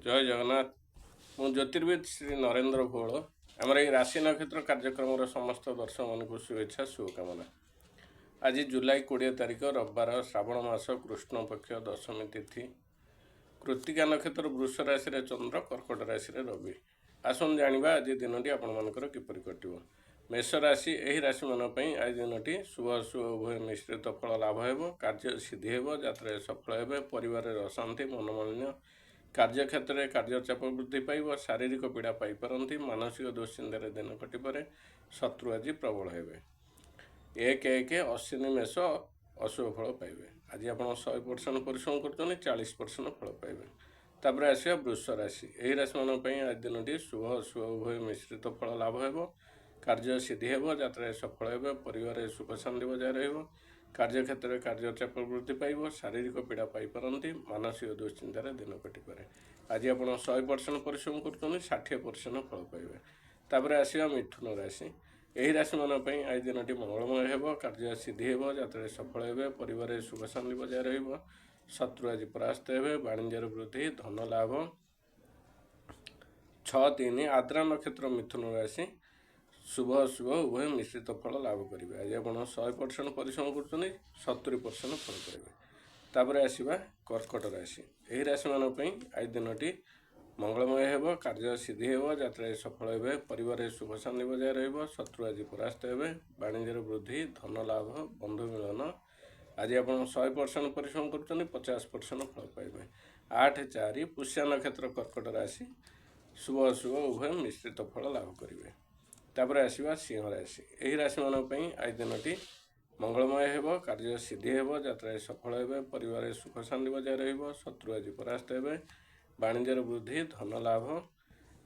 ଜୟ ଜଗନ୍ନାଥ। ମୁଁ ଜ୍ୟୋତିର୍ବିଦ ଶ୍ରୀ ନରେନ୍ଦ୍ର ଭୋଳ। ଆମର ଏହି ରାଶି ନକ୍ଷତ୍ର କାର୍ଯ୍ୟକ୍ରମର ସମସ୍ତ ଦର୍ଶକମାନଙ୍କୁ ଶୁଭେଚ୍ଛା, ଶୁଭକାମନା। ଆଜି ଜୁଲାଇ 20 ତାରିଖ, ରବିବାର, ଶ୍ରାବଣ ମାସ କୃଷ୍ଣପକ୍ଷ ଦଶମୀ ତିଥି, କୃତ୍ତିକା ନକ୍ଷତ୍ର, ବୃଷ ରାଶିରେ ଚନ୍ଦ୍ର, କର୍କଟ ରାଶିରେ ରବି। ଆସନ୍ତୁ ଜାଣିବା ଆଜି ଦିନଟି ଆପଣମାନଙ୍କର କିପରି କଟିବ। ମେଷ ରାଶି, ଏହି ରାଶିମାନଙ୍କ ପାଇଁ ଆଜି ଦିନଟି ଶୁଭ ଅଶୁଭ ଉଭୟ ମିଶ୍ରିତ ଫଳ ଲାଭ ହେବ। କାର୍ଯ୍ୟ ସିଦ୍ଧି ହେବ, ଯାତ୍ରାରେ ସଫଳ ହେବେ। ପରିବାରରେ ଅଶାନ୍ତି, ମନୋମାଳିନ୍ୟ, କାର୍ଯ୍ୟକ୍ଷେତ୍ରରେ କାର୍ଯ୍ୟଚାପ ବୃଦ୍ଧି ପାଇବ। ଶାରୀରିକ ପୀଡ଼ା ପାଇପାରନ୍ତି। ମାନସିକ ଦୁଶ୍ଚିନ୍ତାରେ ଦିନ କଟିପାରେ। ଶତ୍ରୁ ଆଜି ପ୍ରବଳ ହେବେ। 1 1 ଅଶ୍ୱିନୀ ମେଷ ଅଶୁଭ ଫଳ ପାଇବେ। ଆଜି ଆପଣ 100% ପରିଶ୍ରମ କରୁଛନ୍ତି, 40% ଫଳ ପାଇବେ। ତାପରେ ଆସିବା ବୃଷ ରାଶି। ଏହି ରାଶିମାନଙ୍କ ପାଇଁ ଆଜି ଦିନଟି ଶୁଭ ଅଶୁଭ ଉଭୟ ମିଶ୍ରିତ ଫଳ ଲାଭ ହେବ। କାର୍ଯ୍ୟ ସିଦ୍ଧି ହେବ, ଯାତ୍ରାରେ ସଫଳ ହେବେ। ପରିବାରରେ ସୁଖ ଶାନ୍ତି ବଜାୟ ରହିବ। କାର୍ଯ୍ୟକ୍ଷେତ୍ରରେ କାର୍ଯ୍ୟଚାପ ବୃଦ୍ଧି ପାଇବ। ଶାରୀରିକ ପୀଡ଼ା ପାଇପାରନ୍ତି। ମାନସିକ ଦୁଶ୍ଚିନ୍ତାରେ ଦିନ କଟିପାରେ। ଆଜି ଆପଣ 100% ପରିଶ୍ରମ କରୁଛନ୍ତି, 60% ଫଳ ପାଇବେ। ତାପରେ ଆସିବା ମିଥୁନ ରାଶି। ଏହି ରାଶିମାନଙ୍କ ପାଇଁ ଆଜି ଦିନଟି ମଙ୍ଗଳମୟ ହେବ। କାର୍ଯ୍ୟ ସିଦ୍ଧି ହେବ, ଯାତ୍ରାରେ ସଫଳ ହେବେ। ପରିବାରରେ ସୁଖ ଶାନ୍ତି ବଜାୟ ରହିବ। ଶତ୍ରୁ ଆଜି ପରାସ୍ତ ହେବେ। ବାଣିଜ୍ୟର ବୃଦ୍ଧି, ଧନ ଲାଭ। 6 3 ଆର୍ଦ୍ରା ନକ୍ଷତ୍ର ମିଥୁନ ରାଶି ଶୁଭ ଅଶୁଭ ଉଭୟ ମିଶ୍ରିତ ଫଳ ଲାଭ କରିବେ। ଆଜି ଆପଣ 100% ପରିଶ୍ରମ କରୁଛନ୍ତି, 70% ଫଳ ପାଇବେ। ତାପରେ ଆସିବା କର୍କଟ ରାଶି। ଏହି ରାଶିମାନଙ୍କ ପାଇଁ ଆଜି ଦିନଟି ମଙ୍ଗଳମୟ ହେବ। କାର୍ଯ୍ୟ ସିଦ୍ଧି ହେବ, ଯାତ୍ରାରେ ସଫଳ ହେବେ। ପରିବାରରେ ସୁଖ ଶାନ୍ତି ବଜାୟ ରହିବ। ଶତ୍ରୁ ଆଜି ପରାସ୍ତ ହେବେ। ବାଣିଜ୍ୟର ବୃଦ୍ଧି, ଧନ ଲାଭ, ବନ୍ଧୁ ମିଳନ। ଆଜି ଆପଣ 100% ପରିଶ୍ରମ କରୁଛନ୍ତି, 50% ଫଳ ପାଇବେ। 8 4 ପୁଷ୍ୟା ନକ୍ଷତ୍ର କର୍କଟ ରାଶି ଶୁଭ ଅଶୁଭ ଉଭୟ ମିଶ୍ରିତ ଫଳ ଲାଭ କରିବେ। ତାପରେ ଆସିବା ସିଂହ ରାଶି। ଏହି ରାଶିମାନଙ୍କ ପାଇଁ ଆଜି ଦିନଟି ମଙ୍ଗଳମୟ ହେବ। କାର୍ଯ୍ୟ ସିଦ୍ଧି ହେବ, ଯାତ୍ରାରେ ସଫଳ ହେବେ। ପରିବାରରେ ସୁଖ ଶାନ୍ତି ବଜାୟ ରହିବ। ଶତ୍ରୁ ଆଜି ପରାସ୍ତ ହେବେ। ବାଣିଜ୍ୟର ବୃଦ୍ଧି, ଧନ ଲାଭ।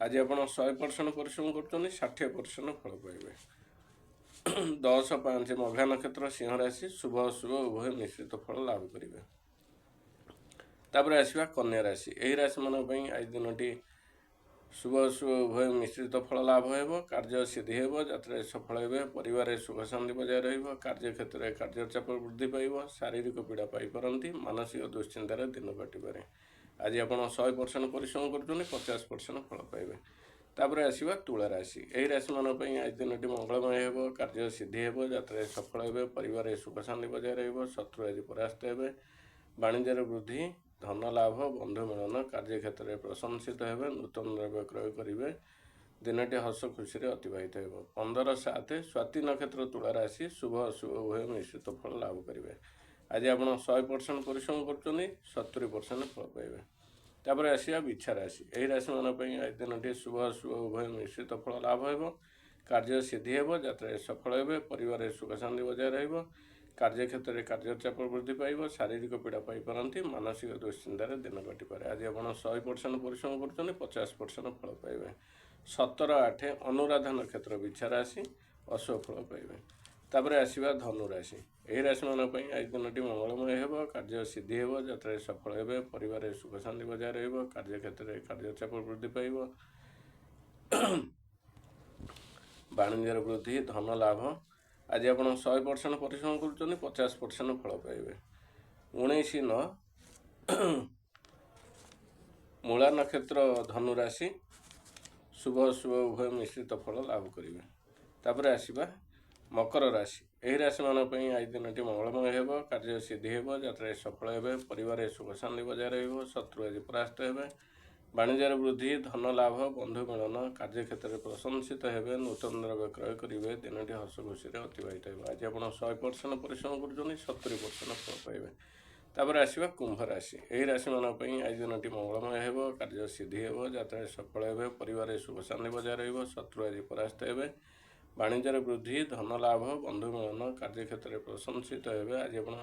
ଆଜି ଆପଣ 100% ପରିଶ୍ରମ କରୁଛନ୍ତି, 60% ଫଳ ପାଇବେ। 10 5 ମଘା ନକ୍ଷତ୍ର ସିଂହ ରାଶି ଶୁଭ ଅଶୁଭ ଉଭୟ ମିଶ୍ରିତ ଫଳ ଲାଭ କରିବେ। ତାପରେ ଆସିବା କନ୍ୟା ରାଶି। ଏହି ରାଶିମାନଙ୍କ ପାଇଁ ଆଜି ଦିନଟି ଶୁଭ ଅଶୁଭ ଉଭୟ ମିଶ୍ରିତ ଫଳ ଲାଭ ହେବ। କାର୍ଯ୍ୟ ସିଦ୍ଧି ହେବ, ଯାତ୍ରାରେ ସଫଳ ହେବେ। ପରିବାରରେ ସୁଖ ଶାନ୍ତି ବଜାୟ ରହିବ। କାର୍ଯ୍ୟକ୍ଷେତ୍ରରେ କାର୍ଯ୍ୟଚାପ ବୃଦ୍ଧି ପାଇବ। ଶାରୀରିକ ପୀଡ଼ା ପାଇପାରନ୍ତି। ମାନସିକ ଦୁଶ୍ଚିନ୍ତାରେ ଦିନ କଟିପାରେ। ଆଜି ଆପଣ 100% ପରିଶ୍ରମ କରୁଛନ୍ତି, 50% ଫଳ ପାଇବେ। ତାପରେ ଆସିବା ତୁଳା ରାଶି। ଏହି ରାଶିମାନଙ୍କ ପାଇଁ ଆଜି ଦିନଟି ମଙ୍ଗଳମୟ ହେବ। କାର୍ଯ୍ୟ ସିଦ୍ଧି ହେବ, ଯାତ୍ରାରେ ସଫଳ ହେବେ। ପରିବାରରେ ସୁଖ ଶାନ୍ତି ବଜାୟ ରହିବ। ଶତ୍ରୁ ଆଜି ପରାସ୍ତ ହେବେ। ବାଣିଜ୍ୟର ବୃଦ୍ଧି, ଧନ ଲାଭ, ବନ୍ଧୁ ମିଳନ, କାର୍ଯ୍ୟକ୍ଷେତ୍ରରେ ପ୍ରଶଂସିତ ହେବେ। ନୂତନ ଦ୍ରବ୍ୟ କ୍ରୟ କରିବେ। ଦିନଟି ହସ ଖୁସିରେ ଅତିବାହିତ ହେବ। 15 7 ସ୍ୱାତି ନକ୍ଷତ୍ର ତୁଳା ରାଶି ଶୁଭ ଅଶୁଭ ଉଭୟ ମିଶ୍ରିତ ଫଳ ଲାଭ କରିବେ। ଆଜି ଆପଣ 100% ପରିଶ୍ରମ କରୁଛନ୍ତି, 70% ଫଳ ପାଇବେ। ତାପରେ ଆସିବା ବିଛା ରାଶି। ଏହି ରାଶିମାନଙ୍କ ପାଇଁ ଆଜି ଦିନଟି ଶୁଭ ଅଶୁଭ ଉଭୟ ମିଶ୍ରିତ ଫଳ ଲାଭ ହେବ। କାର୍ଯ୍ୟ ସିଦ୍ଧି ହେବ, ଯାତ୍ରାରେ ସଫଳ ହେବେ। ପରିବାରରେ ସୁଖ ଶାନ୍ତି ବଜାୟ ରହିବ। କାର୍ଯ୍ୟକ୍ଷେତ୍ରରେ କାର୍ଯ୍ୟଚାପ ବୃଦ୍ଧି ପାଇବ। ଶାରୀରିକ ପୀଡ଼ା ପାଇପାରନ୍ତି। ମାନସିକ ଦୁଶ୍ଚିନ୍ତାରେ ଦିନ କଟିପାରେ। ଆଜି ଆପଣ 100% ପରିଶ୍ରମ କରୁଛନ୍ତି, 50% ଫଳ ପାଇବେ। 17 8 ଅନୁରାଧା ନକ୍ଷତ୍ର ବିଛା ରାଶି ଅଶୁଭ ଫଳ ପାଇବେ। ତାପରେ ଆସିବା ଧନୁ ରାଶି। ଏହି ରାଶିମାନଙ୍କ ପାଇଁ ଆଜି ଦିନଟି ମଙ୍ଗଳମୟ ହେବ। କାର୍ଯ୍ୟ ସିଦ୍ଧି ହେବ, ଯାତ୍ରାରେ ସଫଳ ହେବେ। ପରିବାରରେ ସୁଖ ଶାନ୍ତି ବଜାୟ ରହିବ। କାର୍ଯ୍ୟକ୍ଷେତ୍ରରେ କାର୍ଯ୍ୟଚାପ ବୃଦ୍ଧି ପାଇବ। ବାଣିଜ୍ୟର ବୃଦ୍ଧି, ଧନ ଲାଭ। ଆଜି ଆପଣ 100% ପରିଶ୍ରମ କରୁଛନ୍ତି, 50% ଫଳ ପାଇବେ। 19 9 ମୂଳା ନକ୍ଷତ୍ର ଧନୁ ରାଶି ଶୁଭ ଅଶୁଭ ଉଭୟ ମିଶ୍ରିତ ଫଳ ଲାଭ କରିବେ। ତାପରେ ଆସିବା ମକର ରାଶି। ଏହି ରାଶିମାନଙ୍କ ପାଇଁ ଆଜି ଦିନଟି ମଙ୍ଗଳମୟ ହେବ। କାର୍ଯ୍ୟ ସିଦ୍ଧି ହେବ, ଯାତ୍ରାରେ ସଫଳ ହେବେ। ପରିବାରରେ ସୁଖ ଶାନ୍ତି ବଜାୟ ରହିବ। ଶତ୍ରୁ ଆଜି ପରାସ୍ତ ହେବେ। ବାଣିଜ୍ୟର ବୃଦ୍ଧି, ଧନ ଲାଭ, ବନ୍ଧୁ ମିଳନ, କାର୍ଯ୍ୟକ୍ଷେତ୍ରରେ ପ୍ରଶଂସିତ ହେବେ। ନୂତନ ଦ୍ରବ୍ୟ କ୍ରୟ କରିବେ। ଦିନଟି ହସ ଖୁସିରେ ଅତିବାହିତ ହେବ। ଆଜି ଆପଣ 100% ପରିଶ୍ରମ କରୁଛନ୍ତି, 70% ଫଳ ପାଇବେ। ତାପରେ ଆସିବା କୁମ୍ଭ ରାଶି। ଏହି ରାଶିମାନଙ୍କ ପାଇଁ ଆଜି ଦିନଟି ମଙ୍ଗଳମୟ ହେବ। କାର୍ଯ୍ୟ ସିଦ୍ଧି ହେବ, ଯାତ୍ରାରେ ସଫଳ ହେବେ। ପରିବାରରେ ସୁଖ ଶାନ୍ତି ବଜାୟ ରହିବ। ଶତ୍ରୁ ଆଜି ପରାସ୍ତ ହେବେ। ବାଣିଜ୍ୟର ବୃଦ୍ଧି, ଧନ ଲାଭ, ବନ୍ଧୁ ମିଳନ, କାର୍ଯ୍ୟକ୍ଷେତ୍ରରେ ପ୍ରଶଂସିତ ହେବେ। ଆଜି ଆପଣ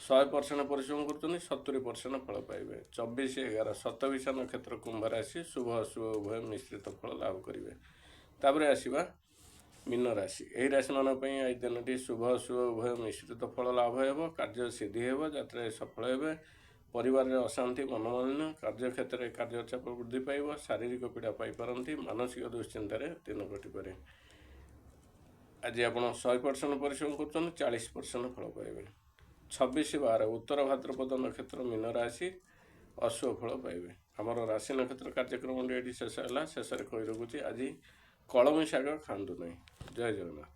100% ପରିଶ୍ରମ କରୁଛନ୍ତି, 70% ଫଳ ପାଇବେ। 24 11 ଶତଭିଷା ନକ୍ଷତ୍ର କୁମ୍ଭ ରାଶି ଶୁଭ ଅଶୁଭ ଉଭୟ ମିଶ୍ରିତ ଫଳ ଲାଭ କରିବେ। ତାପରେ ଆସିବା ମୀନ ରାଶି। ଏହି ରାଶିମାନଙ୍କ ପାଇଁ ଆଜି ଦିନଟି ଶୁଭ ଅଶୁଭ ଉଭୟ ମିଶ୍ରିତ ଫଳ ଲାଭ ହେବ। କାର୍ଯ୍ୟ ସିଦ୍ଧି ହେବ, ଯାତ୍ରାରେ ସଫଳ ହେବେ। ପରିବାରରେ ଅଶାନ୍ତି, ମନୋମାଳିନ୍ୟ, କାର୍ଯ୍ୟକ୍ଷେତ୍ରରେ କାର୍ଯ୍ୟଚାପ ବୃଦ୍ଧି ପାଇବ। ଶାରୀରିକ ପୀଡ଼ା ପାଇପାରନ୍ତି। ମାନସିକ ଦୁଶ୍ଚିନ୍ତାରେ ଦିନ କଟିପାରେ। ଆଜି ଆପଣ 100% ପରିଶ୍ରମ କରୁଛନ୍ତି, 40% ଫଳ ପାଇବେ। 26 12 ଉତ୍ତର ଭାଦ୍ରପଦ ନକ୍ଷତ୍ର ମୀନ ରାଶି ଅଶୁଭ ଫଳ ପାଇବେ। ଆମର ରାଶି ନକ୍ଷତ୍ର କାର୍ଯ୍ୟକ୍ରମଟି ଏଠି ଶେଷ ହେଲା। ଶେଷରେ କହି ରଖୁଛି, ଆଜି କଳମୀ ଶାଗ ଖାଆନ୍ତୁ ନାହିଁ। ଜୟ ଜଗନ୍ନାଥ।